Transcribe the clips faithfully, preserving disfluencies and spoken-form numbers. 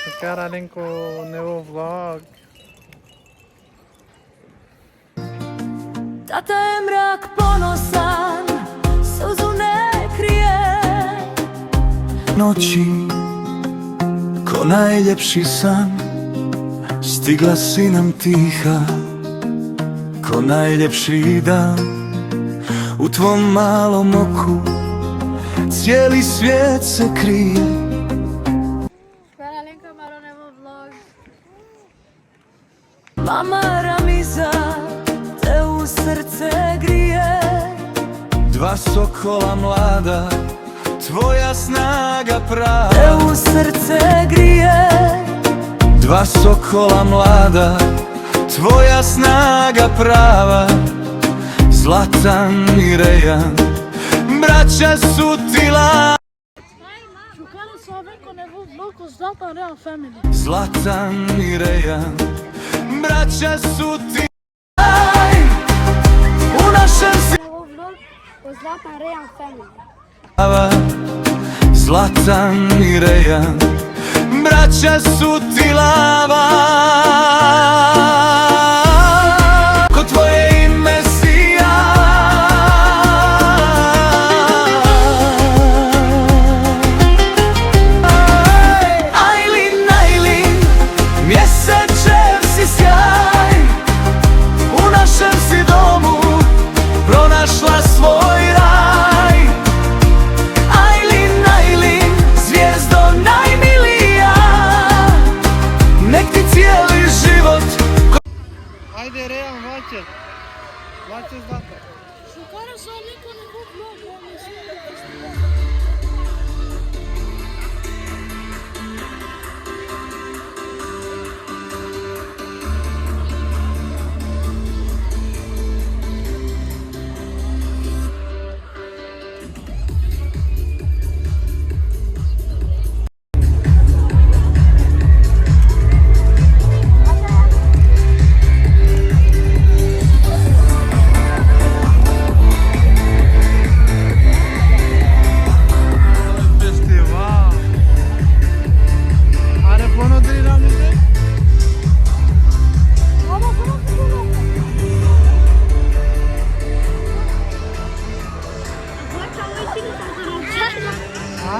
Šukar alen ko nevo vlog. Tata je mrak ponosan, suzu ne krije. Noći, ko najljepši san, stigla si nam tiha. Ko najljepši dan, u tvom malom oku cijeli svijet se krije. Mama Ramiza te u srce grije. Dva sokola mlada, tvoja snaga prava. Te u srce grije. Dva sokola mlada, tvoja snaga prava. Zlatan i Rejan, braća su ti la. Šukar alen ko nevo vlog ko Zlatan Real Family. Zlatan i Rejan, braća su ti. U našem si Nevo vlog ko Zlatan Real Family. Zlatan i Rejan, braća su ti lava. Ko tvoje ime sija. Ajlin, Ajlin, mjesečev si sjaj. U našem si domu pronašla svoj raj. Ajlin, Ajlin, zvijezdo najmilija, nek ti cijeli život. Ajde, Rejan, vaće. Vaće, Zlatan. Šukar alen ko nevo vlog. Festival. Are pono dri ramite? Ha?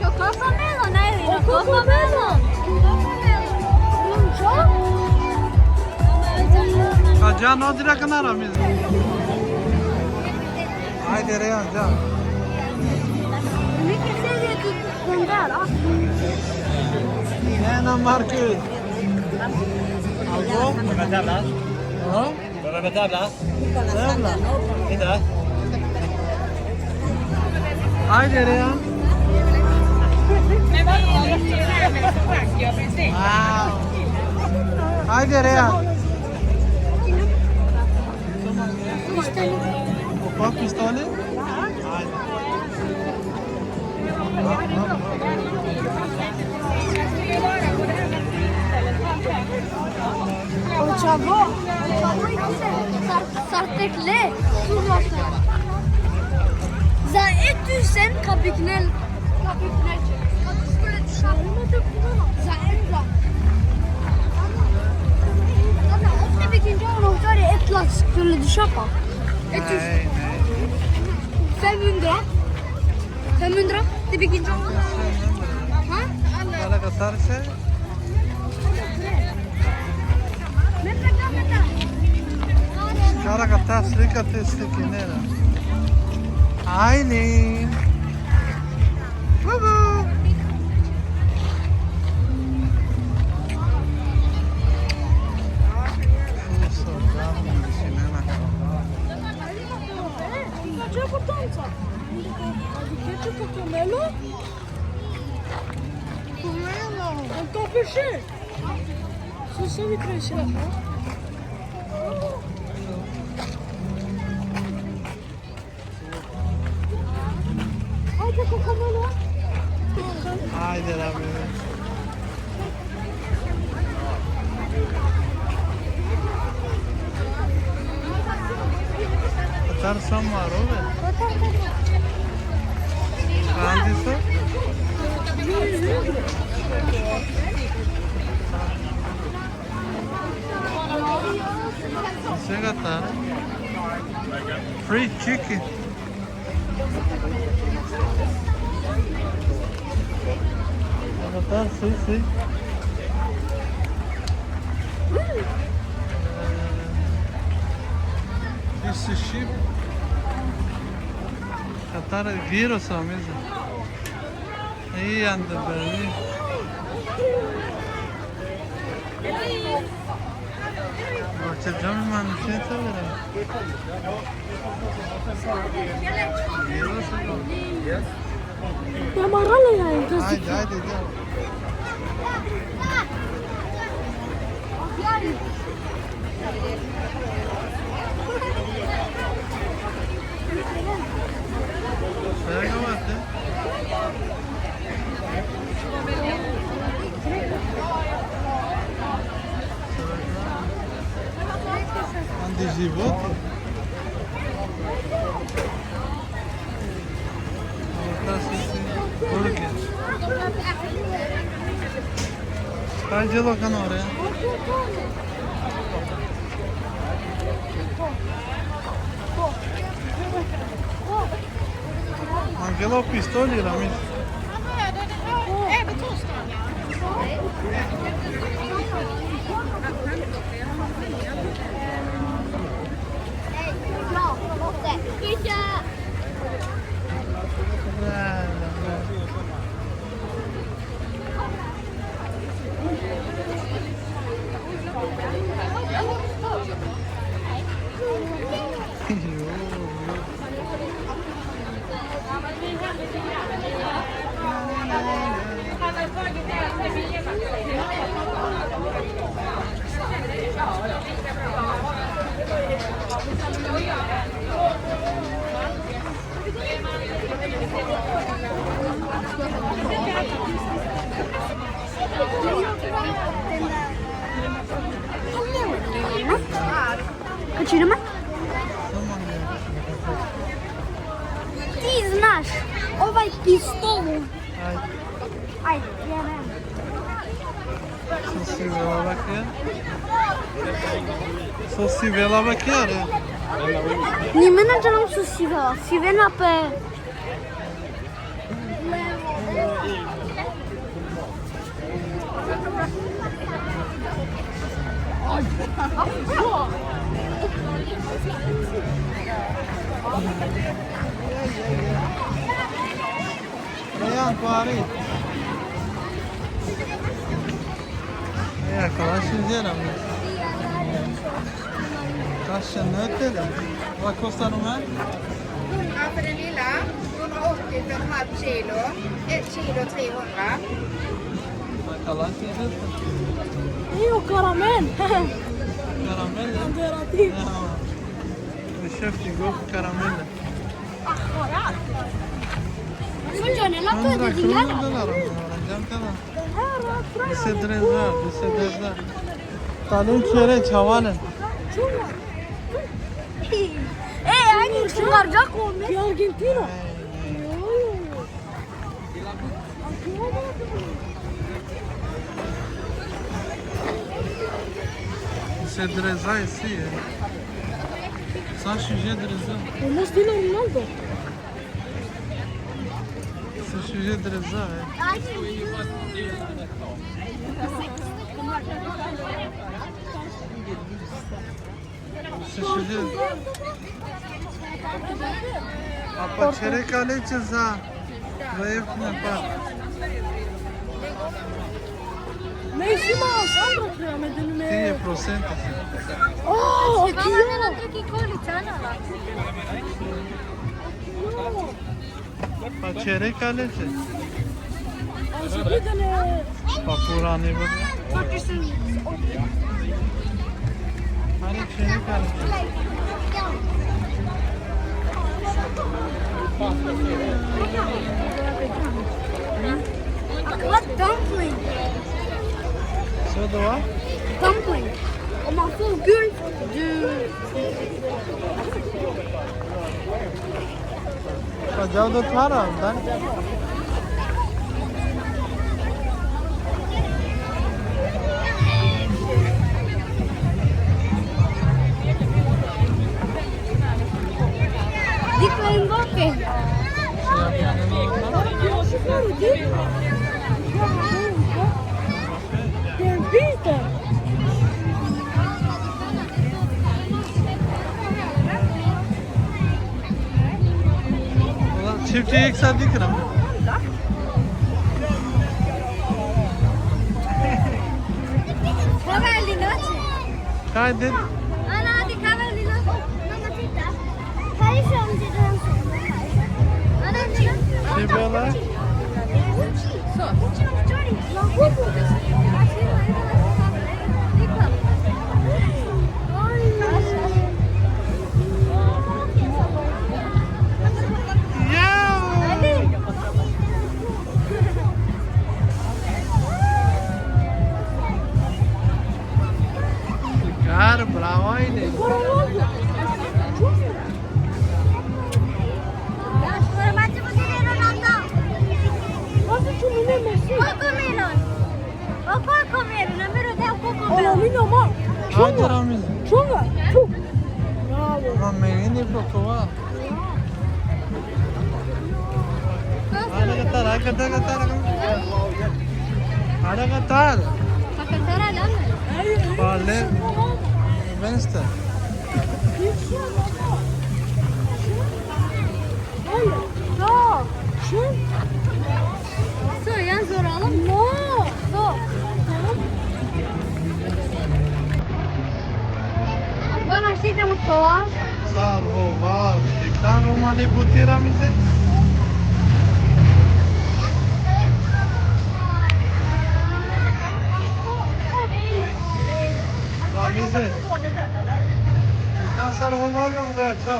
Cocomelon, Aileen, o Cocomelon. Ka džan odira ka na ramiz. Ajde, Rejan, džan. Ne, na market. Albo? Aha. Dobra, dobra. Dobra. Ide. Ajde, Rejan. Wow. Ajde, Rejan. Opa, pistole? Ajde. O čavo, o čavo i kuse, sar, sar tekle, tu vasta. Za e tu sen kapiknel, kapiknel. Za e tu. Ana, opre bikin jo no tore etlas kule dishapa. E tu. Femindra. Femindra, te bikin jo. Ha? Para kasar se. Cara ka ta slika te slikinera. Aileen. Bubu. C'è importanza. C'è Cocomelon? Cocomelon. È un caffè. Su, su, mi cresce la. Ai, che Cocomelon. Ai, de la mea. Atar sam var o be. Hangisi? Sen atar. Free chicken. Atar, sí, sí. This is sheep. Atar giro sa mesa. Aí anda, peraí. Bahçe cam man şey tabii. Yamarala yani. Haydi, haydi, gel. Sen kapattın. Ande životi. Kaj djelo kanore? Angela pistoli, Ramiz. Kaçırma. Ti znaš, ovaj pistolu. Aj. Aj, jebem. Sosivela bakja. Sosivela bakja, re. Ni me na džanam sosivela. Sivena pe. Levo, levo, Reyan, tu arît. E, acolo și în genul. Ca și noi, tele. La Costa Lumea? Aprile la un ochi per cielo e cielo trei ora. Ma calati, certo. Io caramel. Caramel? Quando era tipo. No. Il chef di Goff caramel. Buongiorno, la tua di dinaro? Denaro, frate. Bisedreza, bisedreza. Talim çere çavalen. Ey, aynı çıkaracak mı? Argentino. Bisedreza isi ya. Sa şuje dreza. Olmaz değil, Ronaldo. Sa şuje dreza ya. Sa şuje. Apa çere kale ceza. Zayıf ne pa. Messi ma, Sandro, cred, am de nume. Tine procent. Oh, ok. Pa çere kale ce. Pa pura ne bă. Are çere kale ce. What dumpling? So do I? Dumpling. Oh, my food good. Dude. But they'll do Tara, then. Dico in bocca. Capito? Çiftçi ilk sadıkırım. Kaydet. Ana, hadi kahve. Şey böyle. Cara, bravo, Aine. Coco Melon. O Coco Melon, numero de Coco Melon. Haide la mine. Ciunga, ciu. Bravo. Ma mi vine pe cova. Hai cătare, hai cătare, cătare. Hai cătare. Hai cătare la mine. Vale. Veste. Alo. Da. Şu. Su, yan soralım. No. Su. Bana şey de mutlu. Sarhoval. Ekran romane bu tiramize. Ramize. Ekran sarhoval mı bu?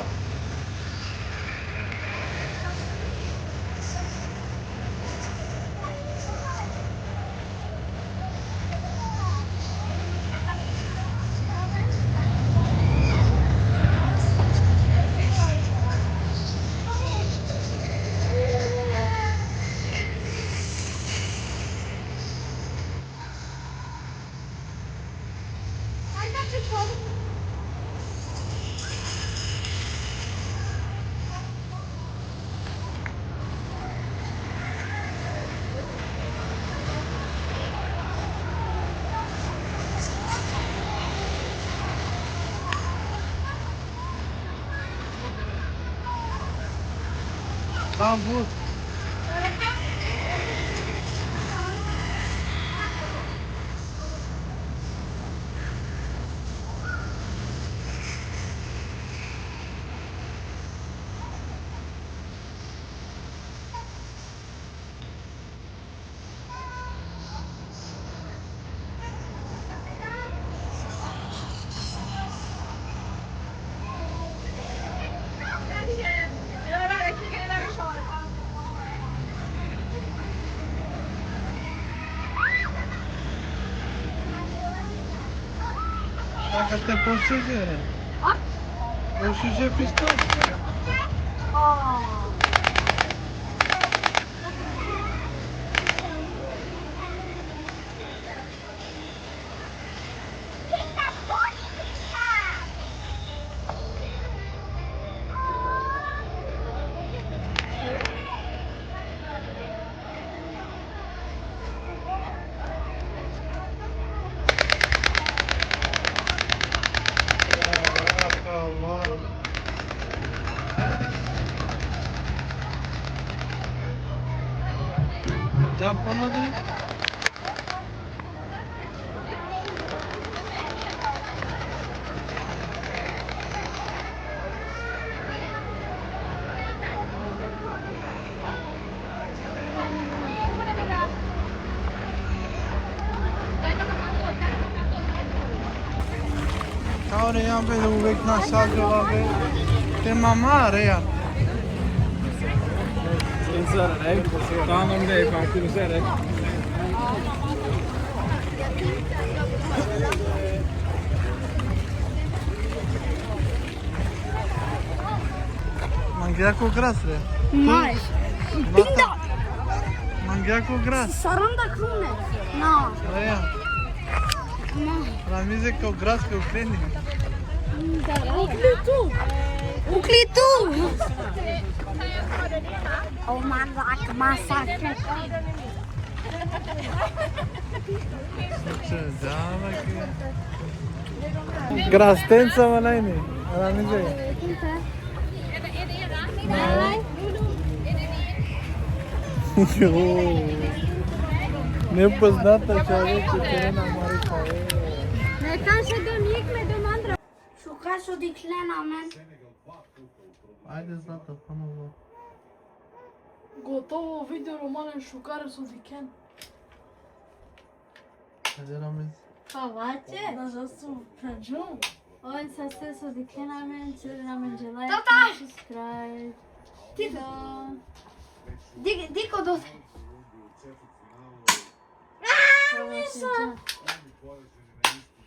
Am pus. Acá te puedo sugerir. Vou sugerir pistão. Yapamadım. Ahora ya, pero ve que no salgo, va a ver. Te mamá, rea. Pensare, eh? Tanto non devi farti pensare. Mangia cu grasle. Mai. Pinda. Mangia cu gras. Saranda crune. No. Rea. No. La mize cu gras cu crene. Ucli tu. Ucli tu. Oh my God, masacre. Grastenca, ma lei ne. Alla miseria. Io. Nepoznata čovjek, Irena Marika. Natasha, do njih me do mandra. Šukar so dikhlen amen. Ajde, Zlata, pano. Gotovo video, Romane, šukar so dikhen. Ajde, Ramiz. Pa vaće? Da, da su pranđum. Oven saste so dikhen amen, čeren amen like, subscribe. Ti do. Dik, dik o do. Ah, Misa.